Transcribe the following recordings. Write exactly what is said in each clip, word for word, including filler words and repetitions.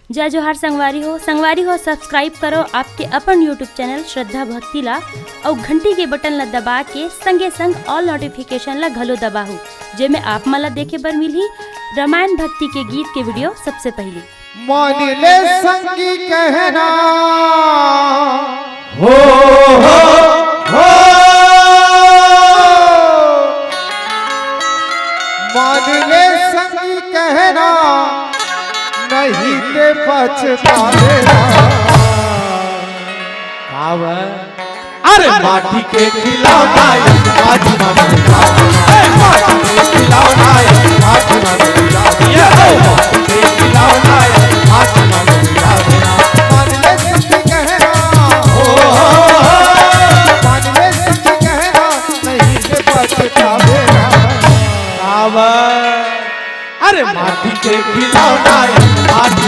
जय जोहार संगवारी हो, संगवारी हो, subscribe करो आपके अपन YouTube channel श्रद्धा भक्ति ला, अउ घंटी के button ला दबा के संगे संग all notification ला घलो दबाहू, जेमे आप मन ला देखे बर मिलही रामायण भक्ति के गीत के video सबसे पहले। मान ले संगी कहना, हो, हो, हो। मान ले संगी कहना, नहीं ते पछतावेला। काव? अरे माटी के खिलौना, आज माटी के खिलौना, आज माटी के खिलौना, आज माटी के खिलौना। मान ले संगी कहना, हो, हो, हो। मान ले संगी कहना, नहीं ते पछतावेला। काव? अरे माटी के खिलौना, आज माटी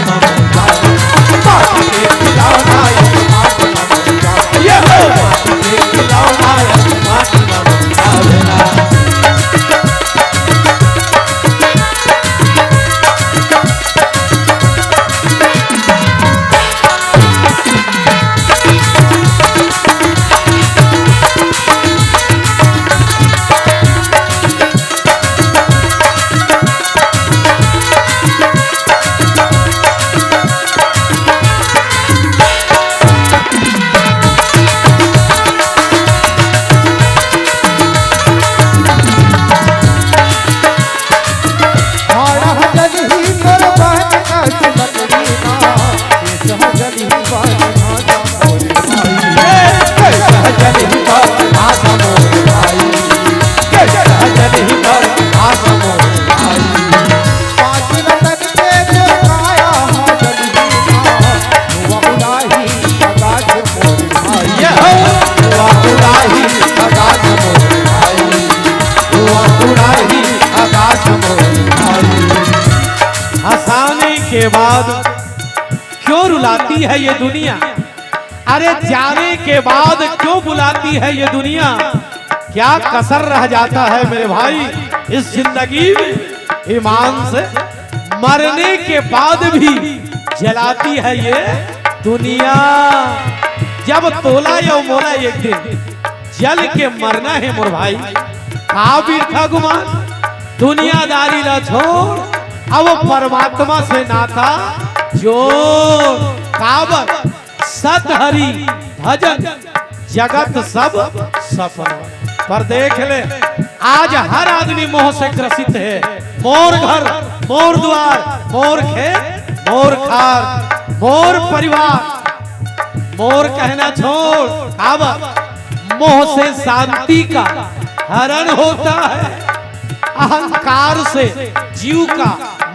के खिलौना, आज ये हो। माटी के खिलौना, आज माटी के खिलौना। हंसाने के बाद क्यों रुलाती है ये दुनिया? अरे जाने के बाद क्यों बुलाती है ये दुनिया? क्या कसर रह जाता है मेरे भाई इस जिंदगी में? ईमान से मरने के बाद भी जलाती है ये दुनिया। जब तोला या मोला एक दिन जल के मरना है मोर भाई, का बिरथा गुमान? दुनियादारी ला छोड़, अब परमात्मा से नाता जोड़। काबर? सत हरि भजन जगत सब सपना। पर देख ले, आज हर आदमी मोह से ग्रसित है। मोर घर, मोर द्वार, मोर खेत, मोर खार, मोर परिवार, मोर कहना छोड़। अब मोह से शांति का हरण होता है, अहंकार से जीव का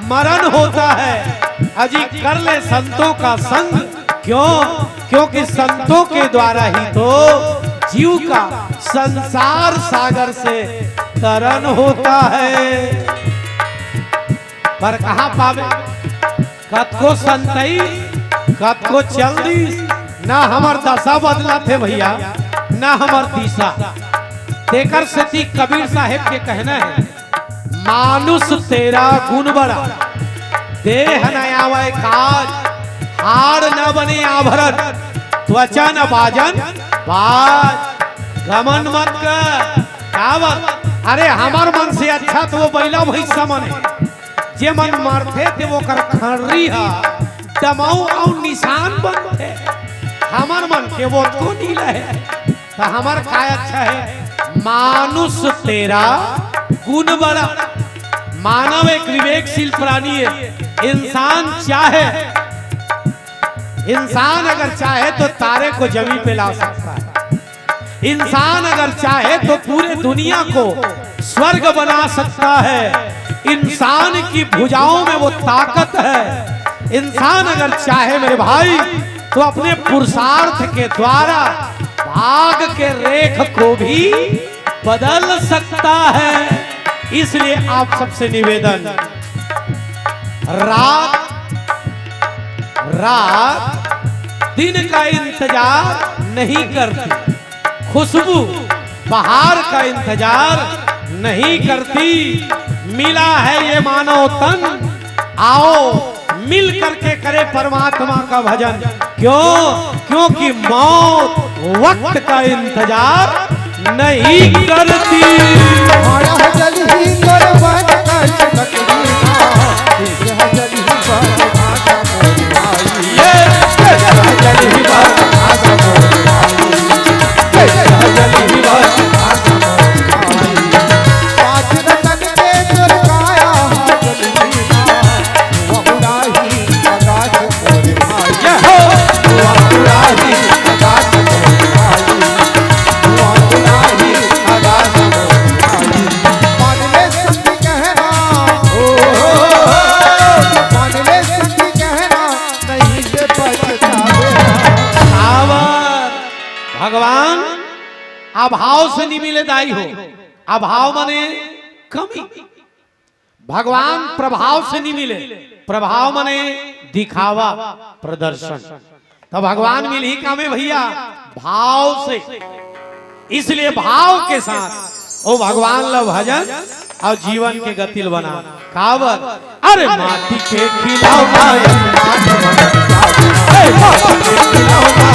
मरण होता है। अजी कर ले संतों का संग, क्यों? क्योंकि संतों के द्वारा ही तो जीव का संसार सागर से तरण होता है। पर कहाँ पावे? कतको संतई, कतको चल दिस, ना हमर दशा बदलत हे भैया, ना हमर दिशा। तेकर सेती कबीर साहेब के कहना हे, मानुष तेरा गुण बड़ा, देह न आवै काज, हाड़ न बने आभरण, त्वचा न बाजन बाज। घमंड मत कर, का बात? अरे हमर मन से अच्छा तो वो बइला भैंसा मन हे, जे मन मरथे ते ओकर खर्री ह दमाऊ अउ निशान बनथे। हमर मन के वो तो नीला हे। त हमर काय अच्छा हे? मानुष तेरा गुण बड़ा। मानव एक विवेकशील प्राणी हे। इंसान चाहे, इंसान अगर चाहे तो तारे को जमीन पे ला सकता है। इंसान अगर चाहे तो पूरे दुनिया को स्वर्ग बना सकता है। इंसान की भुजाओं में वो ताकत है। इंसान अगर चाहे मेरे भाई तो अपने पुरुषार्थ के द्वारा भाग के रेख को भी बदल सकता है। इसलिए आप सबसे निवेदन, रात, रात दिन का इंतजार नहीं करती, खुशबू बहार का इंतजार नहीं करती। मिला है ये मानव तन, आओ मिल करके करे परमात्मा का भजन। क्यों? क्योंकि मौत वक्त का इंतजार नहीं करती। भगवान अभाव से नहीं मिले दाई हो। अभाव माने कमी। भगवान प्रभाव से नहीं मिले, प्रभाव माने दिखावा, प्रदर्शन। तो भगवान मिलही कामे भैया, भाव से। इसलिए भाव के साथ ओ भगवान ला भजन अउ जीवन के गति ल बना। काबर? अरे माटी के खिलौना, ए, माटी के खिलौना,